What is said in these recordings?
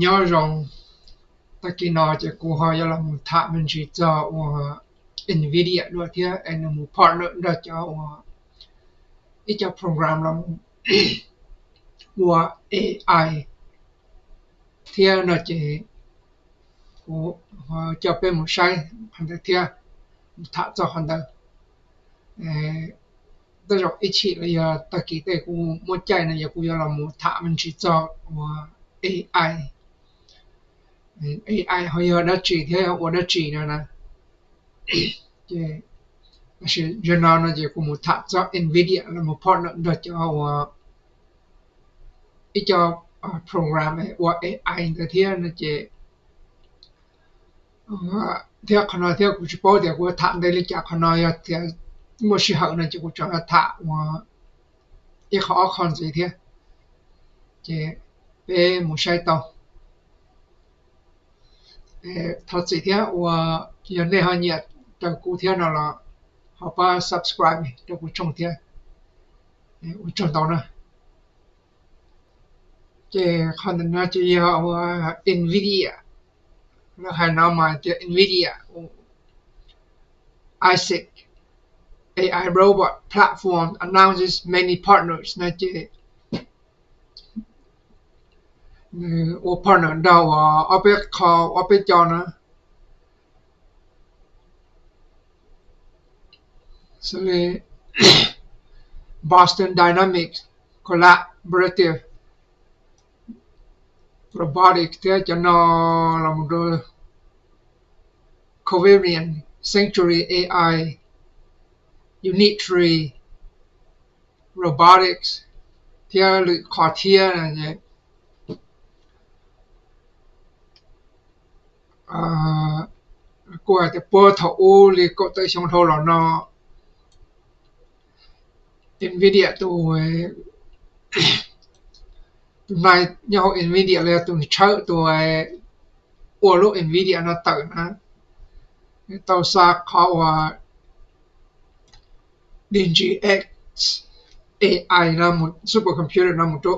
Nyob zoo, tag kis no ces kuv ho yuav los mus tham me ntsis txog uas Nvidia dua thiab es nws mus partner nrog cov uas ib co program los ua A I thiab no ces kuv coj peb mus saib qhov ntawd thiab mus tham txog qhov ntawd. Tej zaum ib chim los yog tag kis tej kuv muaj caij no yog kuv yuav los mus tham me ntsis txog uas A I, A I ho yog dab tsi thiab ua dab tsi no na. Ces tam sim no no ces kuv mus tham txog Nvidia los mus partner nrog cov uas ib co program ua A I ntawd thiab no ces thiab qhov no thiab kuv tsis paub tias kuv tham ntev li cas, qhov no yog tias muaj sij hawm no ces kuv tseem tham uas ib qho ob qho ntxiv thiab. Ces peb mus saib tau. Thov txim thiab uas yog nej ho nyiam raws kuv thiab no los ho pab subscribe rau kuv tshooj thiab. Ua tsaug ntau na. Ces qhov ntawm no ces yog uas Nvidia, lawv hais no mas tias Nvidia Isaac A I robot platform announces many partners no ces nws ua partner nrog uas ob peb qho, ob peb co na. Xws li Boston Dynamics Collaborative Robotics thiab cov no los mus rau Covariant, Sanctuary A I, Unitree Robotics thiab lwm qhov thiab. Kuj hais tias puag thaum ub li kaum tawm xyoo dhau los no, Nvidia tus, tus nai nyob hauv Nvidia los yog tus tshawb tus ua lub Nvidia no tawm na, tau xa qhov uas DGX A I no, supercomputer no mus rau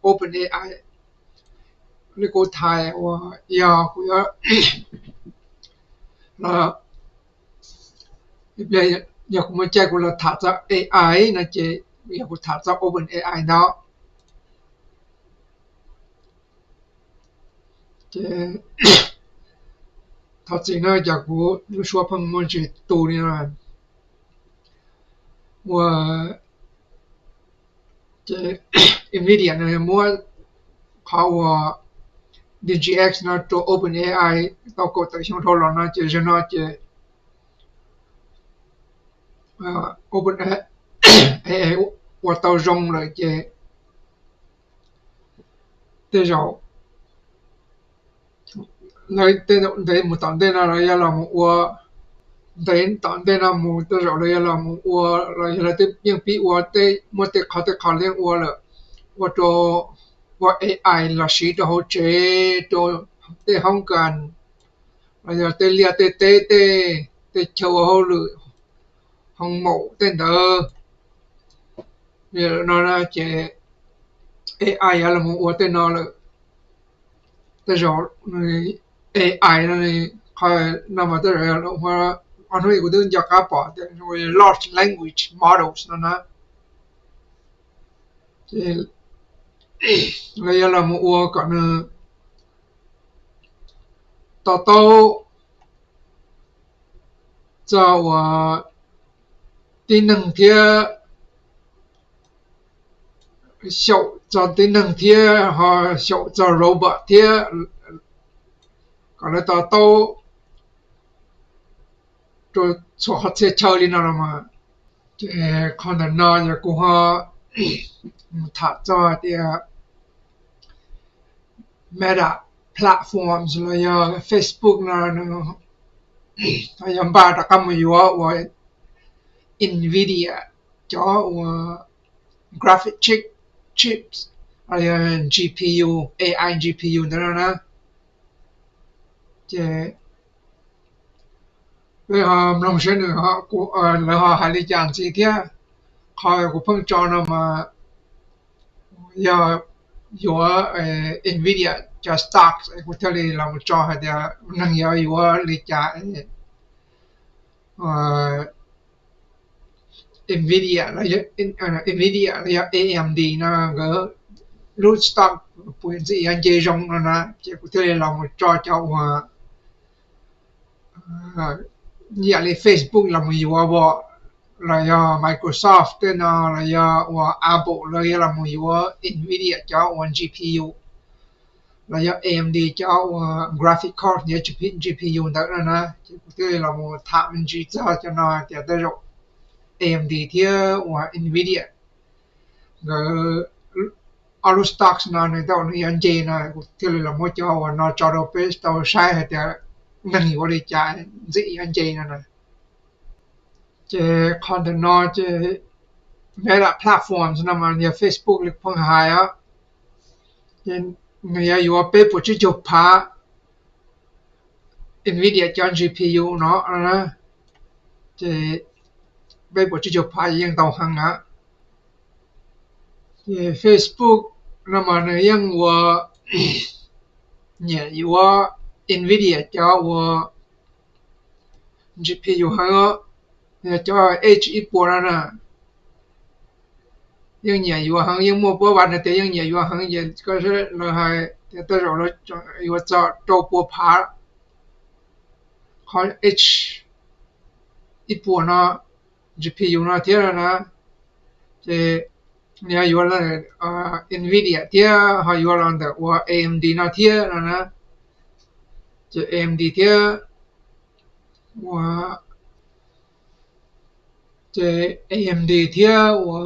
OpenAI. Li kuv tham uas yog kuv yuav los, yog kuv muaj caij kuv los tham txog A I no ces yog kuv tham txog OpenAI ntawd. Ces thov txim no ces kuv lub suab pheej muaj ntsis tu li no. Ua ces Nvidia no muab qhov uas DGX no rau OpenAI tau kaum tawm xyoo dhau los no ces zaum no ces OpenAI ua tau zoo lawm ces tej zaum lawv tej ntev mus tom ntej no lawv yuav los mus ua, ntev tom ntej no mus tej zaum lawv yuav los mus ua los yog lawv twb yeej pib ua, muaj tej qhov tej qhov yeej ua lawm, ua rau, ua A I los siv rau hauv tsev, rau tej hoob kas los yog tej liaj tej teb, tej, tej chaw ua hauj lwm, hoo maum tej ntawd. Li no ces A I yuav los mus ua tej no lawm. Tej zaum A I no, qhov no mas tej zaum ob hnub kuv twb nco qab pom tias large language models no na, ces lawv yuav los mus ua kom nws to taub txog uas tib neeg thiab, xyaum txog tib neeg thiab ho xyaum txog robot thiab, kom lawv to taub rau txhua qhov txhia chaw li no los mas. Ces qhov ntawm no yog kuv ho tham txog tias Meta Platforms los yog Facebook no, yog npaj rov qab mus yuav uas Nvidia cov uas graphic chip, chips, los yog G P U, A I G P U ntawd no na. Ces peb ho mloog seb nws, lawv ho hais li cas ntxiv thiab. Qhov kuv pheej tso no mas yog yuav Nvidia cov stocks, kuv thiaj li los mus tso hais tias neeg yuav yuav li cas Nvidia, Nvidia los yog A M D no nkawd lub stock puas ntxim yuav nce zoo no na, ces kuv thiaj li los mus tso cov uas yam li Facebook los mus yuav, los yog Microsoft tej no, los yog uas Apple lawv yuav los mus yuav Nvidia cov uas G P U, los yog A M D cov uas graphic card thiab G P U ntawd no na, ces kuv thiaj li los mus tham me ntsis txog cov no tias tej zaum A M D thiab uas Nvidia nkawd ob lub stocks no nws tau nws yuav nce no, kuv thiaj li los muab cov uas no tso rau peb tau saib hais tias neeg yuav li cas ntxim yuav nce no na. Ces qhov ntawm no ces Meta Platforms no mas yog Facebook li pheej hais os, ces nws yuav yuav peb puas tsib caug phav Nvidia cov G P U no na, ces peb puas tsib caug phav yeej ntau heev na. Ces Facebook no mas nws yeej ua nyiam yuav Nvidia cov ua G P U heev, yog cov H ib puas no na, yeej nyiam yuav heev, yeej muaj puab vas nws tias yeej nyiam yuav heev, ces lawv hais tias tej zaum yuav txog rau pua phav qhov H ib puas no, G P U no thiab no na. Ces nws yuav los Nvidia thiab ho yuav los ntawm ua A M D no thiab no na. Ces A M D thiab ua, ces A M D thiab ua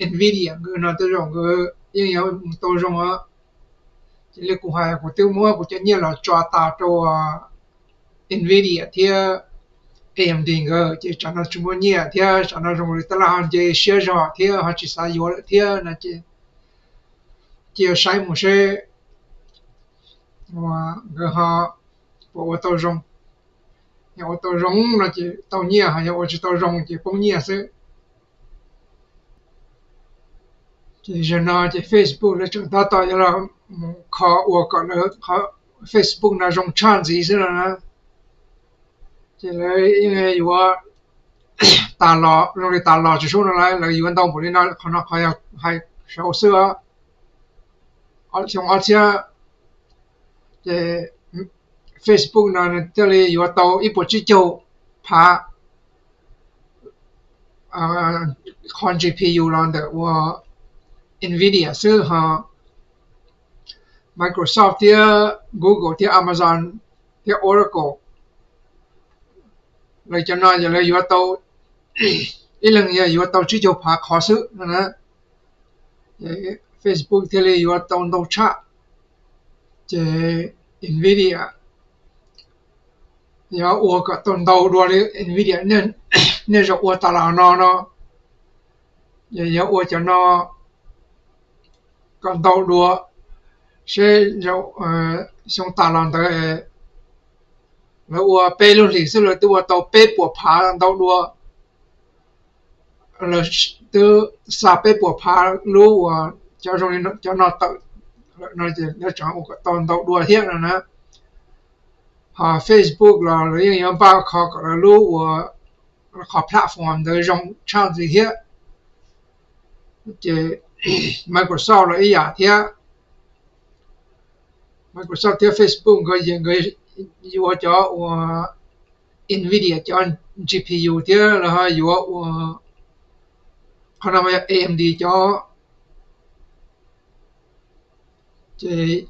Nvidia nkawd no tej zaum nkawd yeej yuav mus tau zoo os. Ces li kuv hais kuv twb muab kuv cov nyiaj los tso tas rau Nvidia thiab A M D nkawd, ces tsam no tsis muaj nyiaj thiab tsam no zoo li tab laj ho nce siab zog thiab ho tsis xav yuav lawm thiab no ces cia saib mus seb nkawd ho puas ua tau zoo. Yog ua tau zoo no ces tau nyiaj, ho yog ua tsis tau zoo ces poob nyiaj xwb. Ces zaum no ces Facebook lawv tseem tab tom yuav los mus kho ua kom lawv qhov Facebook no zoo tshaj ntxiv xwb no na. Ces lawv yeej yuav tas los zoo li tas los tsis sub no lawv, lawv yuav ntau npaum li no, qhov no qhov yog hais saud xwb os. Xyoo ob txhiab ces Facebook no thiaj li yuav tau ib puas tsib caug phav qhov G P U los ntawm ua Nvidia xwb ho Microsoft thiab Google thiab Amazon thiab Oracle, lawv cov no yog lawv yuav tau ib leeg yog yuav tau tsib caug phav qhov xwb no na. Facebook thiaj li yuav tau ntau tshaj. Ces Nvidia yog ua kom tau ntau dua li Nvidia niaj zaus ua tas los no no, yog ua cov no kom ntau dua, seb xyoo tas los ntawd lawv ua peb lub hlis xwb lawv twb ua tau peb puas phav ntau dua, lawv twb xa peb puas phav lub uas cov zoo li cov no tawm lawm no ces lawv tseem ua kom tau ntau dua thiab no na. Ho Facebook los lawv yeej yuav npaj kho kom lawv lub uas qhov platform ntawd zoo tshaj ntxiv thiab. Ces Microsoft los ib yam thiab. Microsoft thiab Facebook nkawd ces nkawd yuav cov uas Nvidia cov G P U thiab lawv ho yuav ua qhov no yog A M D cov. Ces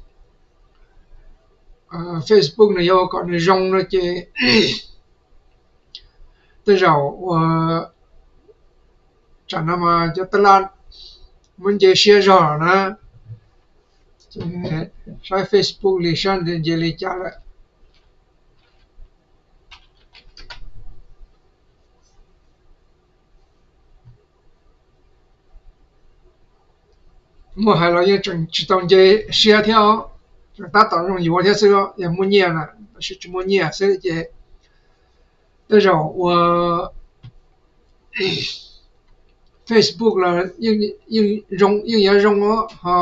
Facebook nws yuav kom nws zoo no ces tej zaum ua tsam no mas cov tab laj muab nce siab zog na. Saib Facebook li saib nws nce li cas lawm. Muaj hais los yeej tseem tsis tau nce siab thiab os, tseem tab tom zoo yuav thiab xwb, yog muaj nyiaj na, tab sis tsis muaj nyiaj xwb ces tej zaum ua Facebook los yeej zoo, yeej yuav zoo os ho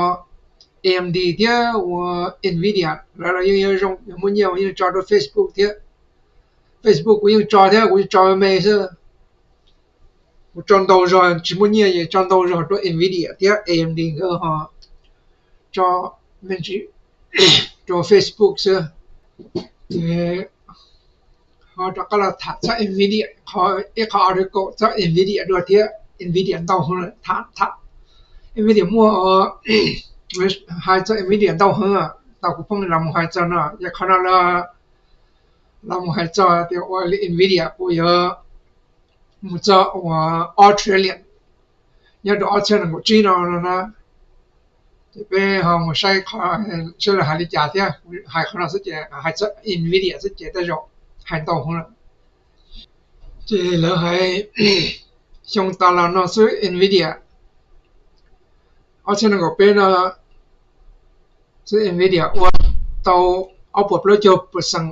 A M D thiab ua Nvidia lawv los yeej yog zoo, yog muaj nyiaj yeej tso rau Facebook thiab. Facebook kuv yeej tso thiab, kuv yeej tso me xwb. Kuv tso ntau zog, tsis muaj nyiaj es tso ntau zog rau Nvidia thiab A M D nkawd ho tso me ntsis rau Facebook xwb. Ces ho rov qab los tham txog Nvidia, qhov ib qho article txog Nvidia dua thiab. Nvidia ntau heev lawm, tham tham Nvidia muaj, hais txog Nvidia ntau heev, tau kuv pheej los mus hais txog no, yog qhov no los los mus hais txog tias ua li Nvidia puas yuav mus txog uas ob trillion nyob rau ob txhiab nees nkaum tsib no no na. Ces peb ho mus saib qhov, saib lawv hais li cas thiab. Hais qhov no xwb ces hais txog Nvidia xwb ces tej zaum hais ntau heev lawm. Ces lawv hais xyoo tas los no xwb Nvidia ob txhiab nees nkaum peb no xwb Nvidia ua tau ob puas plaub caug percent,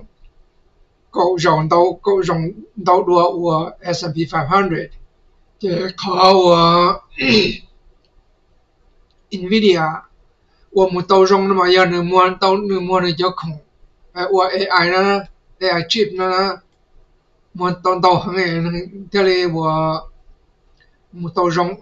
kaum zaus ntau, kaum zaus ntau dua uas S and P five hundred. Ces qhov uas Nvidia ua mus tau zoo no mas yog nws muag tau, nws muag nws cov khoom ua A I na, A I chip no na, muag tau ntau heev thiaj li ua mus tau zoo.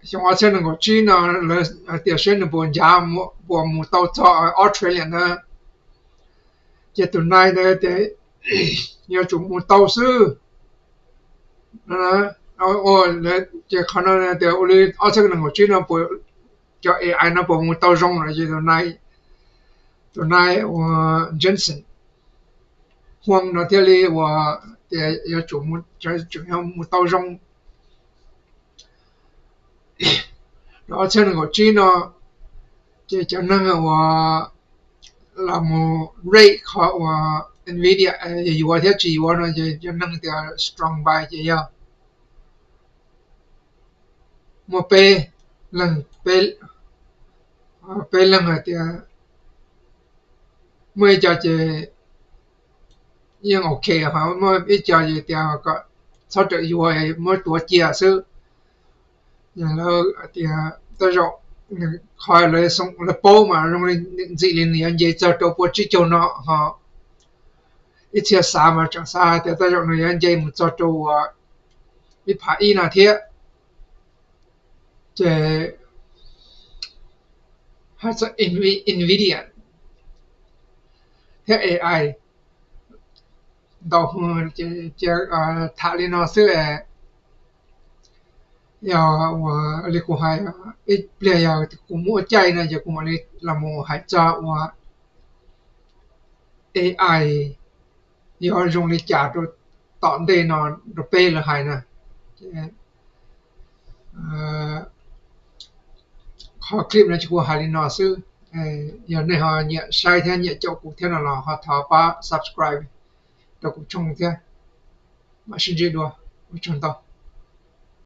Xyoo ob txhiab nees nkaum tsib no lawv hais tias seb nws puas ncav, puas mus tau txog ob trillion na. Ces tus nai ntawd tias yuav tsum mus tau xwb. Ces qhov no tias ua li ob txhiab nees nkaum tsib no puas, cov A I no puas mus tau zoo lawm ces tus nai uas Jensen Huang no thiaj li uas tias yuav tsum, yuav tsum mus tau zoo. Rau ob txhiab nees nkaum tsib no ces cov neeg uas los mus rate qhov uas Nvidia yuav thiab tsis yuav no ces cov neeg tias strong buy ces yog muaj peb leeg, peb leeg hais tias muaj ib co ces yeej ok, ho muaj ib co ces tias kom txhob rawm yuav, muab tuav cia xwb. Yog lawv tias tej zaum qhov lawv paub mas zoo li ntxim li nws yuav nce txog rau pua tsib caug no ho ib txhia xav mas tseem xav hais tias tej zaum nws yuav nce mus txog rau uas ib phav ib no thiab. Ces hais txog Nvidia thiab A I ntau, ces tham li no xwb. Yog uas li kuv hais, ib pliag yog kuv muaj caij no ces kuv mam li los mus hais txog uas A I yuav zoo li cas rau tom ntej no rau peb lawv hais na. Qhov clip no ces kuv hais li no xwb. Yog nej ho nyiam saib thiab nyiam caum kuv thiab no los ho thov pab subscribe rau kuv channel thiab. Mam sib ntsib dua, ua tsaug ntau.